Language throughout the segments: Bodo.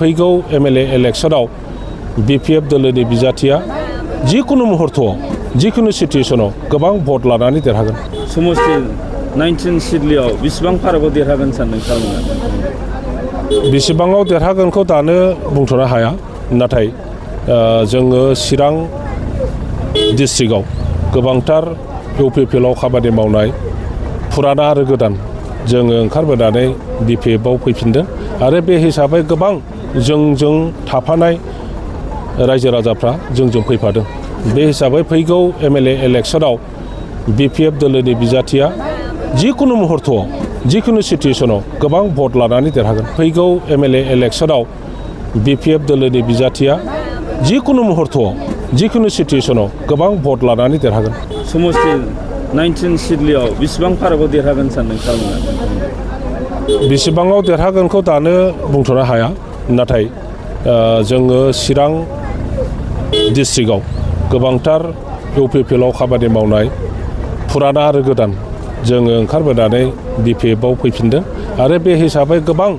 फैगौ एमएलए इलेक्शनाव बिपिएफ दोलोनि बिजाथिया जिकुनु मुहूर्तआव जिकुनु सिचुएशनाव गोबां भट लानानै देरहागोन। समस्ति 19 सिडलियाव बेसेबां फारागआव देरहागोन सानदों नोंथांमोना? बेसेबाङाव देरहागोनखौ दानो बुंथ'नो हाया, नाथाय जोङो चिरां डिस्ट्रिक्टआव गोबांथार इउपिपिएलआव खामानि मावनाय फुराना आरो गोदान जोङो ओंखारबोनानै बिपिएफआव फैफिनदों आरो बे हिसाबै गोबां जोंजों थाफानाय रायजो राजाफ्रा जोंजों फैफादों। बे हिसाबै फैगौ एमएलए इलेक्शनाव बिपिएफ दोलोनि बिजाथिया जिकुनु मुहूर्तआव जिकुनु सिचुएशनाव गोबां भट लानानै देरहागोन। फैगौ एमएलए इलेक्शनाव बिपिएफ दोलोनि बिजाथिया जिकुनु मुहूर्तआव जिकुनु सिचुएशनाव गोबां भट लानानै देरहागोन। समस्ति 19 सिडलियाव बेसेबां फारागआव देरहागोन सानदों नोंथांमोना? बेसेबाङाव देरहागोनखौ दानो बुंथ'नो हाया, नाथाय जोङो चिरां डिस्ट्रिक्टआव गोबांथार इउपिपिएलआव खामानि मावनाय फुराना आरो गोदान जोङो ओंखारबोनानै बिपिएफआव फैफिनदों आरो बे हिसाबै गोबां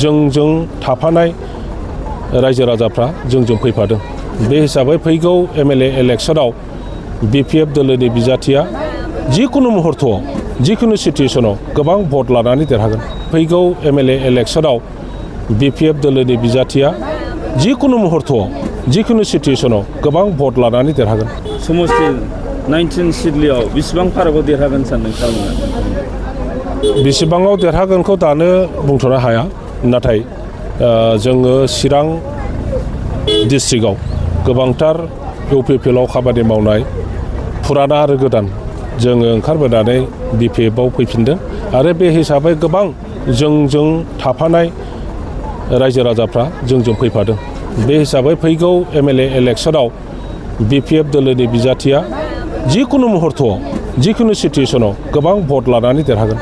जोंजों थाफानाय रायजो राजाफ्रा जोंजों फैफादों। बे हिसाबै फैगौ एमएलए इलेक्शनाव बिपिएफ दोलोनि बिजाथिया जिकुनु मुहूर्तआव जिकुनु सिचुएशनाव गोबां भट लानानै देरहागोन। फैगौ एमएलए इलेक्शनाव बिपिएफ दोलोनि बिजाथिया जिकुनु मुहूर्तआव जिकुनु सिचुएशनाव गोबां भट लानानै देरहागोन। समस्ति 19 सिडलियाव बेसेबां फारागआव देरहागोन सानदों नोंथांमोना? बेसेबाङाव देरहागोनखौ दानो बुंथ'नो हाया, नाथाय जोङो चिरां डिस्ट्रिक्टआव गोबांथार इउपिपिएलआव खामानि मावनाय फुराना आरो गोदान जोङो ओंखारबोनानै बिपिएफआव फैफिनदों आरो बे हिसाबै गोबां जोंजों थाफानाय रायजो राजाफ्रा जोंजों फैफादों। बे हिसाबै फैगौ एमएलए इलेक्शनाव बिपिएफ दोलोनि बिजाथिया जिकुनु मुहूर्तआव जिकुनु सिचुएशनाव गोबां भट लानानै देरहागोन।